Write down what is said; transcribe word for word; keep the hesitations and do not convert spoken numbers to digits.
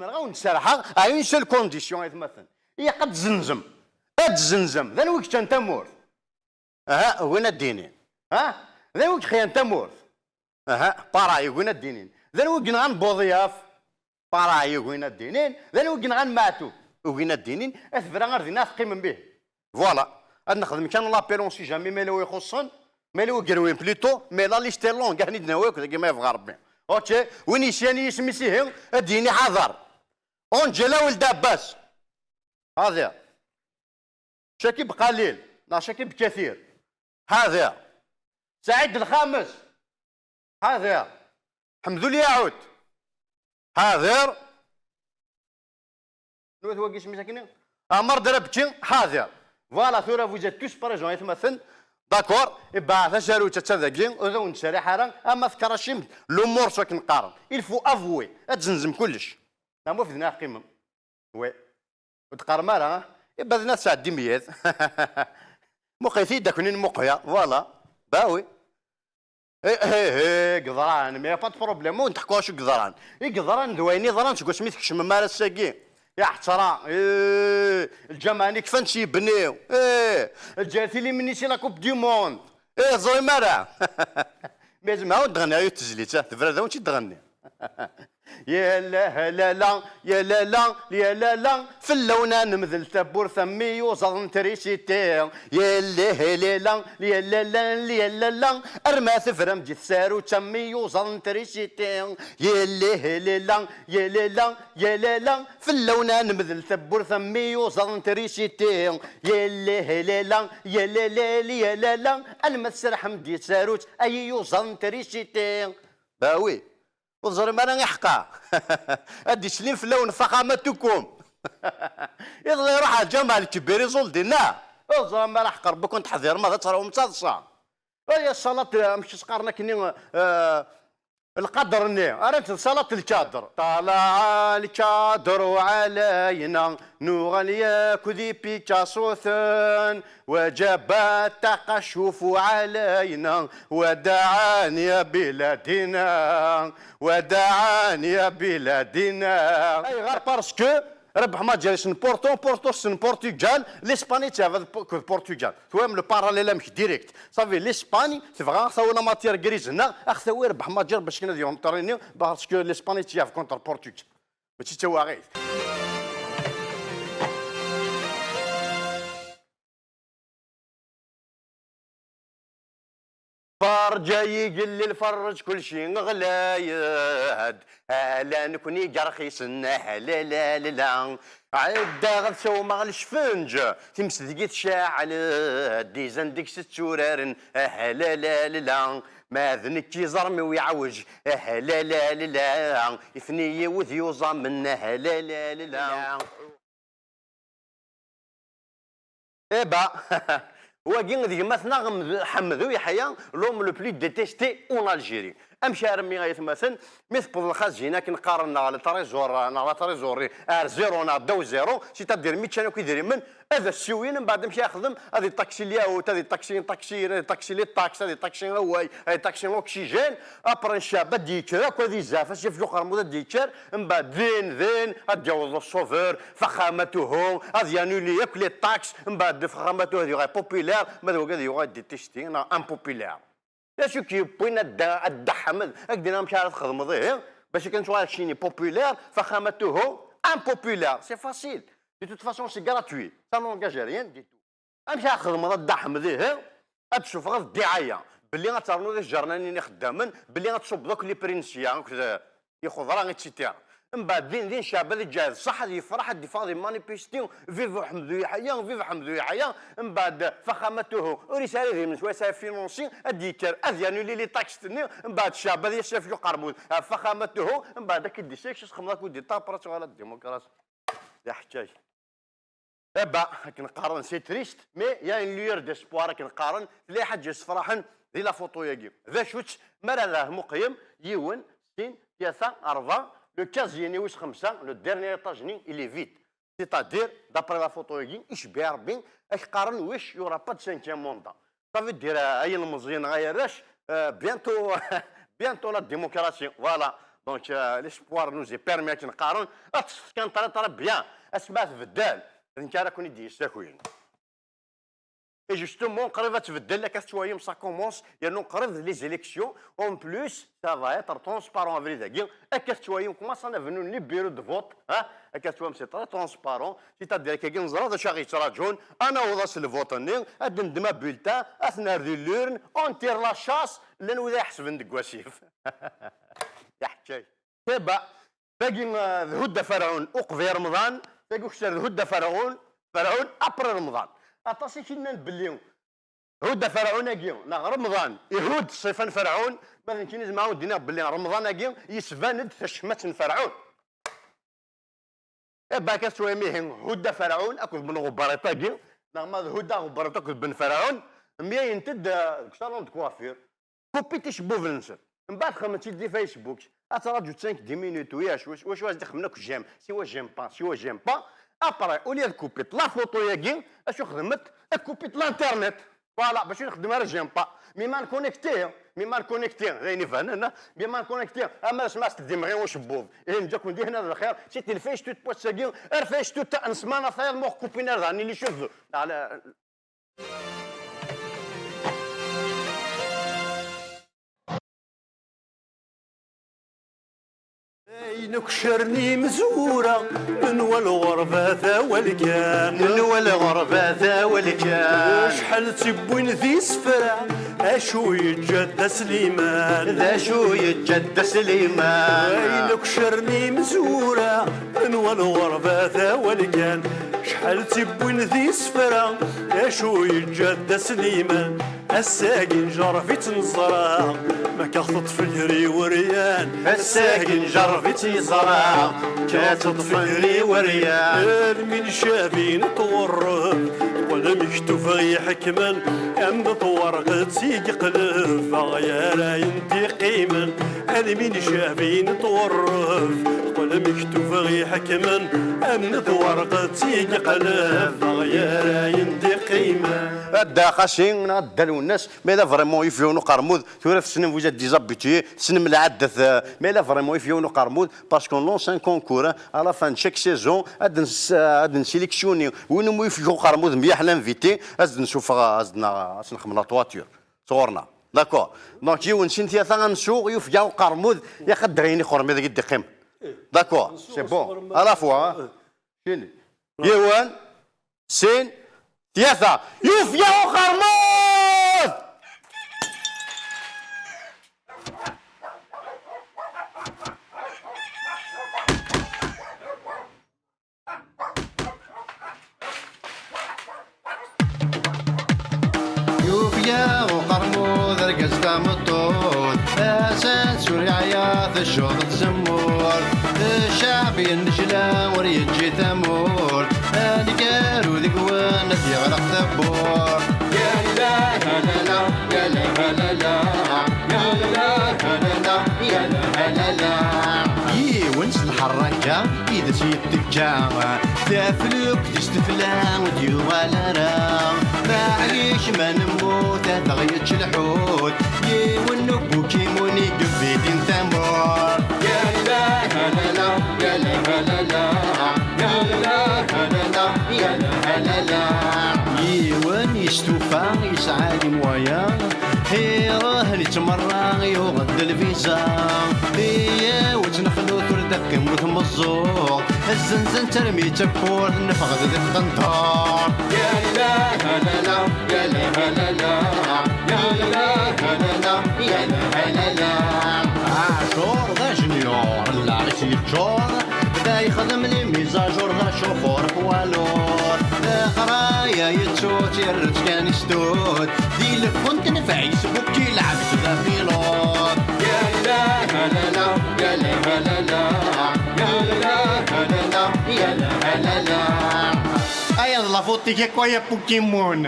Zemreɣ ad wen-d-serḥeɣ à une seule condition, ay atmaten. Ilaq ad tzenzem. Ad tzenzem. D anwa i yeččan tamurt? Aha, ugin ad d-inin. Ha? D anwa i yexyan tamurt? Aha, pareil, ugin ad d-inin. D anwa i yenɣan Buḍyaf? Pareil, ugin ad d-inin. D anwa i yenɣan Meɛtub? Ugin ad d-inin. At Bra ar dinna ad teqqimem bih. Voilà. Ad nexdem kan l'appel, on sait jamais, ma yella wi ixuṣṣen, ma yella wi yerwin plutôt, mais la liste est longue, akken i d-nawi akk dagi ma yebɣa Rebbi. Ok, win yesyan i yisem-is ihi, ad d-yini ḥader. Angela Weld Abbas. Ḥader. Cakib Qalil, neɣ Cakib Kathir. Ḥader. Saɛid Lxames. Ḥader. Ḥemdu Lyaɛut. Ḥader. Nwet wagi isem-is akkenni? Ɛmer Drabki. Ḥader. Voilà, tura vous êtes tous présents, ay atmaten. D'accord. Ibaɛ tasarut atta dagi, ur awen-d-ttserriḥ ara, ama tkerracim, l'humour s wakken qqaren. Il faut avouer, ad tzenzem kullec. Neɣ ma ufden ara teqqimem. Oui. Ur d-qqarem ara, ah? Ibaden ad sɛeddim yiḍ. Muqyet-iyi-d aknin muqya, voilà. Bah oui. Eh, eh, eh, yeḍran, mais y a pas de problème, ur nteḥku acu yeḍran. I yeḍran d wayen yeḍran seg wasmi tkecmem ar ass-agi. Iɛeṭṭra, eh, lǧameɛ-nni kfan s yibni, eh, Lezzayer tili menni si la Coupe du Monde, eh, teẓrim ara. Mais zemreɣ ad d-ɣenniɣ yiwet tezlit, ah, tebra d awen-tt-id-ɣenni. Yella lala, yella lala, yella lala, fell-awen ad nemdel tawwurt am iyuzaḍ n trisiti. Yella lala, yella lala, yella lala, arma tebram di tsarut am iyuzaḍ n trisiti. Yella lala, yella lala, yella lala, fell-awen ad nemdel tawwurt am iyuzaḍ n trisiti. Yella lala, yella lala, yella lala, alma tserḥem di tsarut ay iyuzaḍ n trisiti. Bah oui. Ur teẓrim ara iḥeqqa. Ad d-islin fell-awen faxamatukum. Iḍelli iruḥ lǧameɛ lkbir iẓul dinna. Ur teẓram ara ḥeqq Rebbi, ur kent-teḥḍirem, ad teṛwum d taḍsa. Ay ṣṣalat, amek i s-qqaren akkenni, eh, lqader-nni, ara nečč d ṣalat lkader. طلع القدر علينا، نوغل ياك ذي بيكاسوثن، وجب التقشف علينا، وداعا يا بلادنا، وداعا يا بلادنا. Ayɣer? Parce que Rabeḥ Maǧer yessen Porto, Porto tessen Portugal, l'Espagne teɛbed P-, akked Portugal. Twam le parallèle amek direct. Safi l'Espagne tebɣa tawi la matière grise-nneɣ, aɣ tawi Rabeḥ Maǧer bac kan ad yuɣ ṭṭrad-nni, parce que l'Espagne teɛbed contre Portugal. Mačči d tawaɣit. Ferǧ ay igellil, ferǧ kulci ɣlay-d. Ala nekni i yerxisen, ah la la la la. Ɛeddaɣ ad sawmeɣ lecfenǧ, timsedgit tceɛl-d, izan deg-s tturaren, ah la la la la. Ma d nekk iẓerm-iw iɛwej, ah la la la la. Ifen-iyi wid yuẓamen, ah la la la la. Eh ben, wagi d gma-tneɣ Ḥmed-, Ḥemdu Yeḥya, l'homme le plus détesté en Algérie. Amek armi ay atmaten, mi tewweḍ lxazina akken qqaren, neɣ le trésor, neɣ la trésorerie, ar zéro neɣ ddaw zéro, c'est-à-dire mi ččan akk idrimen, ad as-siwin, mbeɛd amek ara yexdem, ad iṭaksi lyaut, ad iṭaksi iṭaksiyen, ad iṭaksi les taxes, ad iṭaksi awal, ad iṭaksi oxygène, après ccɛeb ad d-yekker akk, ad izɛef, ad s-yaf uqermud ad d-yekker, mbeɛd din, din, ad d-yaweḍ le sauveur, faxamatuhu, ad yanuli akk les taxes, mbeɛd faxamatuhu ad yuɣal populaire, ma d wagi ad yuɣal détesté neɣ impopulaire. D acu i k-yewwin a Dda, a Dda Ḥmed, ad k-d-iniɣ amek ara txedmeḍ ihi, bac akken tuɣal keččini populaire, faxamatuhu impopulaire. C'est facile. De toute façon, c'est gratuit. Ça n'engage rien du tout. Amek ara txedmeḍ a Dda Ḥmed ihi, ad d-tessufɣeḍ ddiɛaya belli ad ternuḍ ijernanen ixeddamen, belli ad tṣubbeḍ akk les prix n sya, akked, eh, ixeḍra, et cetera. Mbeɛd din din ccɛeb ad iǧǧeɛ d ṣṣeḥ, ad yefreḥ, ad d-iffeɣ ad immanifesti, vive Ḥemdu Yeḥya, vive Ḥemdu Yeḥya. Mbeɛd faxamatuhu, ur yesɛi ara idrimen s wayes ara financé, ad d-yekker, ad yanuli les taxes-nni, mbeɛd ccɛeb ad yas-yaf uqermud ɣef faxamatuhu, mbeɛd ad k-id-isek, ad txedmeḍ akk des tapes, ad tuɣaleḍ d démocratie. D aḥekkay. Eh ben, akken qqaren, c'est triste, mais il y a une lueur d'espoir, akken qqaren, tella lḥaǧa yessefraḥen di la photo-yagi. D acu-tt? Mi ara d-tehmuqyem, yiwen, sin, tlata, rebɛa, le quinzième-nni wis xemsa, le dernier étage-nni, il est vide. C'est-à-dire, d'après la photo-yagi, icebbeḥ Rebbi, ak qqaren, wesh, il y aura pas de cinquième mandat. Ça veut dire, euh, ay ilmeẓyen, ay arrac, euh, bientôt, bientôt la démocratie. Voilà. Donc, euh, l'espoir nous est permis akken qqaren. Ad teṭṭfeḍ kan très très bien. Asma tbeddel, d nekk ara ken-id-yessakuyen. Et justement, qrib ad tbeddel, akka tettwayem, ça commence, yernu qrib d les élections. En plus, ça va être transparent abrid-agi. Akka tettwayem, commencen à venir les bureaux de vote, hein? Akka tettwayem, c'est très transparent. C'est-à-dire, akkagi neẓra d acu aɣ-yettraǧun, ad naweḍ ass n lvote-nni, ad d-neddem abulletin, ad t-nerr di l'urne, on tire la chasse, llan wid ay iḥesben deg wasif. Yeḥkay. Taba, tagi, eh, d Hudda Ferɛun uqbel Remḍan, tagi ukessar d Hudda Ferɛun, Ferɛun après Remḍan. Aṭas i k-innan belli Hudda Ferɛun-agi, neɣ Remḍan, ihudd ṣṣifa n Ferɛun, ma d nekkini zemreɣ ad d-iniɣ belli Remḍan-agi yesban-d tacmat n Ferɛun. Eh, bac ad twayem ihi, Hudda Ferɛun akked Ben Ɣebariṭ-agi, neɣ ma d Hudda Ɣebariṭ akked Ben Ferɛun, myayen-d, eh, deg salon de coiffure. Kupi ticebbubin-nsen. Mbeɛd xedmen-tt-id di Facebook. Ad traǧu cinq dix minutes, oui, acu, wacu ad s-d-xedmen akk j'aime. Siwa j'aime pas, siwa j'aime pas. Après, au lieu de kupi la photo-agi, acu xedmet? Ad kupi l'internet. Voilà, bac ur xeddem ara j'aime pas. Mi ma connecté, mi ma connecté, d ayen ibanen, mi ma connecté, ama d asma s-teddim ɣi ucebbub. Ihi neǧǧa-ken di hna d lxir, si telfayect n wass-agi, ar fayect n ssmana tayeḍ, ma ur kupin ara daɣen les cheveux. Ala, Ayen akk caren imezwura, nwa lɣerba d awal kan. Nwa lɣerba d awal kan. Acḥal ttiwwin d isefra, acu yeǧǧa Dda Sliman? D acu yeǧǧa Dda Sliman? Ayen akk caren imezwura, nwa lɣerba d awal kan. Acḥal ttiwwin d isefra, acu yeǧǧa Dda Sliman? Ass-agi njerreb-itt neẓra, ma akka teṭṭef lger i weryan. Ass-agi njerreb-itt yeẓra, akka teṭṭef lger i weryan. Almi ncabi netwerreb, wala mektub i ḥekmen, am twerqet i yeqleb, aɣyar ayen d-iqqimen. Almi ncabi netwerreb, wala mektub i ḥekmen, am twerqet i yeqleb, aɣyar ayen d-iqqimen. A Dda Qasi, a Dda Lwennas, mais là vraiment, yif yiwen uqermud, tura tessnem, vous êtes des habitués, tessnem lɛaddat, euh, mais là vraiment, yif yiwen uqermud, parce qu'on lance un concours, hein, à la fin de chaque saison, ad nseleksyuni win umi yif uqermud mliḥ l'invité, ad nsuffeɣ, ad nexdem la toiture sɣur-neɣ. D'accord. Donc, yiwen, sin, tlata, ad nsuɣ, yufeg-aɣ uqermud, yaqadder ayen iqermud i d-iqqim. D'accord, c'est bon. À la fois, hein. Sin. Yiwen, sin, tlata. Yufeg-aɣ uqermud! Yufeg-aɣ uqermud, argaz tameṭṭut, tasa tessuliɛya, tecceḍ tzemmurt. Ccɛeb yennejla, ur yeǧǧi tamurt. Aneggaru deg-wen ad d-yeɣleq tawwurt. Yalla halala, yalla halala, yalla halala, yalla halala. Yiwen s lḥerraka i d as-yettekka, taflukt s tefla ur d-yuɣal ara. Maɛlic ma nemmut ad aɣ-yečč lḥut, yiwen n ubukimun i yebidin tamurt. Yalla halala, yalla halala, yalla halala, yalla halala. Yiwen yestufa yesɛa les moyens, iruḥ yettmerra, yuɣ-d lviza. Iyyawet nexlut ur d-teqqim tmeẓẓuɣt, zzenzen-tt armi d tawwurt, neffeɣ-d di tqenṭert. Yalla halala, yalla halala, yalla halala, yalla halala. Ɛacur d ajenyur, lɛis yeččur, bda yexdem les mises à jour, d acuxur poids lourd. Leqraya yettu-tt, yerra-tt kan i stut, di lfun n Facebook yelɛeb-d d apilot. Yalla halala, yalla halala, yalla halala, yalla halala. Aya d la faute-ik akk, ay a Pokémon.